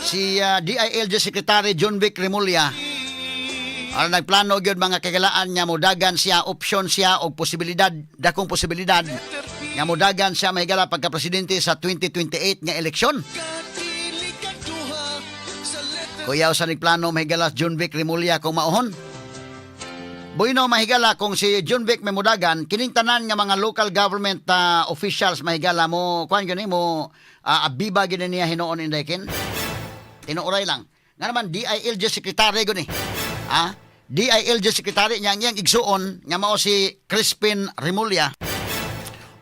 Si DILG Secretary Jonvic Remulla, aron nagplano gyud, mga kahigalaan, nga modagan siya, option siya og posibilidad, dakong posibilidad nga modagan siya, mahigala, pagka presidente sa 2028 nga eleksyon. Kuyaw sa nagplano, mahigala, Jonvic Remulla kung maohon. Bueno, mahigala, kung si Jonvic may mudagan, kining tanan nga mga local government officials, mahigala, mo kuan gani mo abiba gini niya hinuon, Inday Ken. Tinuoray lang. Nga naman DILG secretary guni. Ah, DILG secretary niya ang iyang igsuon nga mao si Crispin Remulla.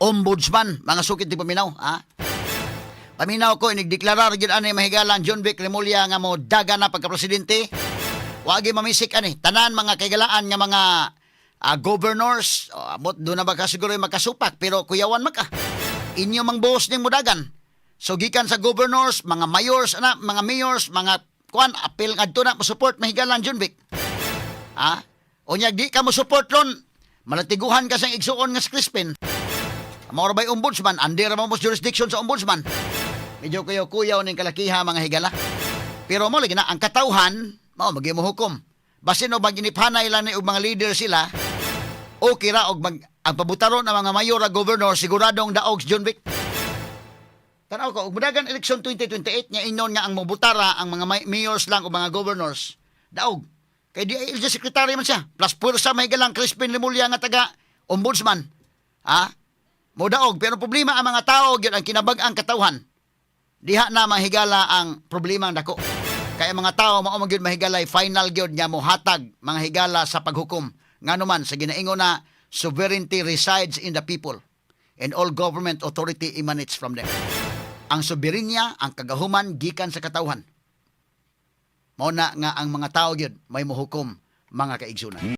Ombudsman, mga sukit di paminaw, ah. Paminaw ko, inigdeklarar gyud ani, mahigala, ang Jonvic Remulla nga mo dagan na pagka-presidente. Wagi mamisik ani tanan mga kahigalaan nga mga governors, oh, amot do na ba ka siguro yung makasupak, pero kuyawan maka. Inyo mang boss ning mudagan. So gikan sa governors, mga mayors ana, mga mayors, mga kuan apil ngadto na mo support, mahigala, ang Jonvic. Ah? Unya di ka mo support ron, malatiguhan ka sa igsuon nga si Crispin. Mao ra ba'y ombudsman? Under ra mo jurisdiction sa ombudsman. Medyo kuyaw-kuyaw ning kalakiha, mga higala. Pero mo lagi na ang katawhan, mao magi mo hukom. Basin og maginiphanay lang ni og mga leader sila, okay ra og mag, ang pabutaron ng mga mayor ug governor siguradong daog si Jonvic. Tanaw ko, og mudagan eleksyon 2028 nga inon nga ang mobutara ang mga mayors lang o mga governors, daog. Kay DILG secretary man siya. Plus puwersa, mahigalang, Crispin Remulla nga taga ombudsman. Ha? Mo daog, pero problema ang mga tao gyud ang kinabag-ang katawhan. Diha na, mahigala, ang problema ang dako. Kaya mga tao mao man gyud, mahigalay, final gyud nga mohatag, mga higala, sa paghukom. Ngano man sa ginaingon na sovereignty resides in the people and all government authority emanates from them. Ang soberenya, ang kagahuman gikan sa katawhan. Mao na nga ang mga tao gyud may mohukom, mga kaigsunan.